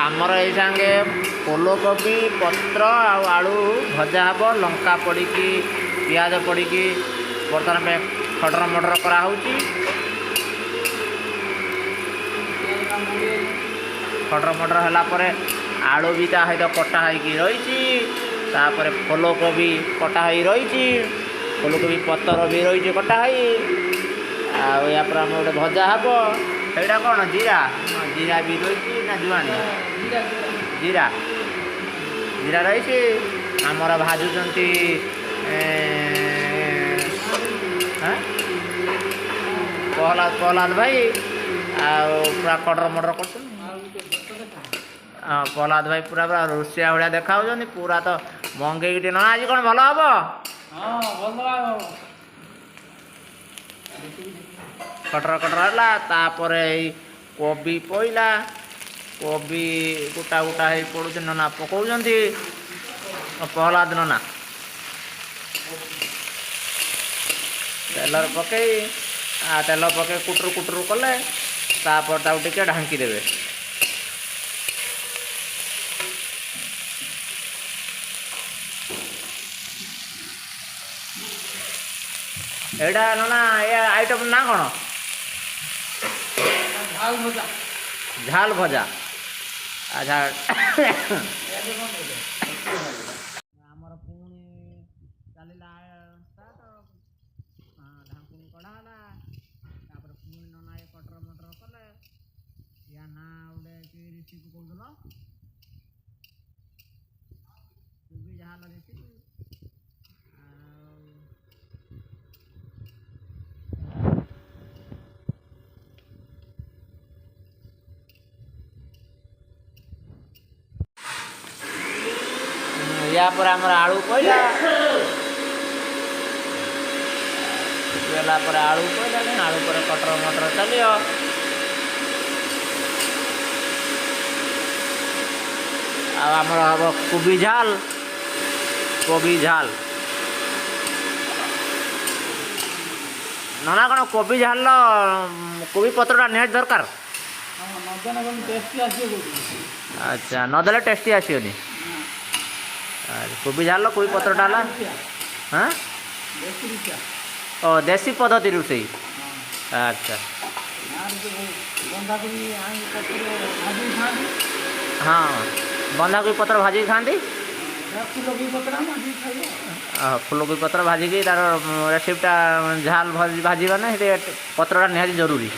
ଆମର ଏଇ ସାଙ୍ଗେ ଫୁଲକୋବି ପତ୍ର ଆଉ ଆଳୁ ଭଜା ହେବ, ଲଙ୍କା ପଡ଼ିକି ପିଆଜ ପଡ଼ିକି ବର୍ତ୍ତମାନ ପାଇଁ ଖଡ଼ର ମଡ଼ର କରାହେଉଛି। ଖଡ଼ର ମଡ଼ର ହେଲା ପରେ ଆଳୁ ବି ତା ସହିତ କଟା ହେଇକି ରହିଛି। ତାପରେ ଫୁଲକୋବି କଟା ହେଇ ରହିଛି, ଫୁଲକୋବି ପତର ବି ରହିଛି କଟା ହେଇ। ଆଉ ୟା ପରେ ଆମର ଗୋଟେ ଭଜା ହେବ। ସେଇଟା କ'ଣ ଜିରା? ଜିରା ବି ରହିଛି ନା ଜୁଆଣି? ଜିରା, ଜିରା ରହିଛି। ଆମର ଭାଜୁଛନ୍ତି ପ୍ରହ୍ଲାଦ, ପ୍ରହ୍ଲାଦ ଭାଇ ଆଉ ପୁରା କଡ଼ର ମଡ଼ର କରୁଛନ୍ତି। ହଁ, ପ୍ରହ୍ଲାଦ ଭାଇ ପୁରା ପୁରା ରୋଷେଇଆ ଭଳିଆ ଦେଖାହେଉଛନ୍ତି, ପୁରା ତ ମଙ୍ଗେଇକି ଟିକେ। ନନା, ଆଜି କ'ଣ ଭଲ ହବ? କଟର କଟର ହେଲା। ତାପରେ ଏଇ କୋବି ପଇଲା, କୋବି ଗୋଟା ଗୋଟା ହେଇ ପଡ଼ୁଛି, ନନା ପକଉଛନ୍ତି, ପ୍ରହ୍ଲାଦ ନନା। ତେଲରେ ପକେଇ, ତେଲ ପକେଇ କୁଟୁରୁ କୁଟୁରୁ କଲେ, ତାପରେ ତାକୁ ଟିକେ ଢାଙ୍କି ଦେବେ। ଏଇଟା ନନା, ଏ ଆଇଟମ୍ ନା କ'ଣ? ଝାଲ ଭଜା। ଝାଲ ଭଜା, ଆଚ୍ଛା। ଆମର ପୁଣି ଚାଲିଲା ଷ୍ଟାର୍ଟ। ଢାଙ୍କୁଣୀ କଢ଼ା ହେଲା, ତାପରେ ପୁଣି ନନା ଏ କଟର ମଟର କଲେ। ୟା ନା ଗୋଟେ କି ରେସିପି କହୁଥିଲ? କୋବି ଝାଲ ରେସିପି। ଆଉ ୟା ପରେ ଆମର ଆଳୁ ପଇଲା। ହେଲା ପରେ ଆଳୁ ପଇଲାଣି, ଆଳୁ ପରେ କଟର ମଟର ଚାଲିବ। ଆଉ ଆମର ହବ କୋବି ଝାଲ। କୋବି ଝାଲ ନନା, କ'ଣ କୋବି ଝାଲର କୋବି ପତ୍ରଟା ନିହାତି ଦରକାର? ଟେଷ୍ଟି ଆସିବ। ଆଚ୍ଛା, ନଦେଲେ ଟେଷ୍ଟି ଆସିବନି। କୋବି ଝାଲ କୋବି ପତ୍ରଟା ହେଲା। ହଁ, ଓ ଦେଶୀ ପଦ୍ଧତି ରୋଷେଇ, ଆଚ୍ଛା। ବନ୍ଧାକୋବି ପତ୍ର ଭାଜିକି ଖାଆନ୍ତି। ହଁ, ବନ୍ଧାକୋବି ପତ୍ର ଭାଜିକି ଖାଆନ୍ତି। ଫୁଲକୋବି ପତ୍ର ଭାଜିକି ଖାଇବ। ଫୁଲକୋବି ପତ୍ର ଭାଜିକି ତାର ରେସିପିଟା ଝାଲ ଭାଜିବା ନା, ସେଠି ପତ୍ରଟା ନିହାତି ଜରୁରୀ।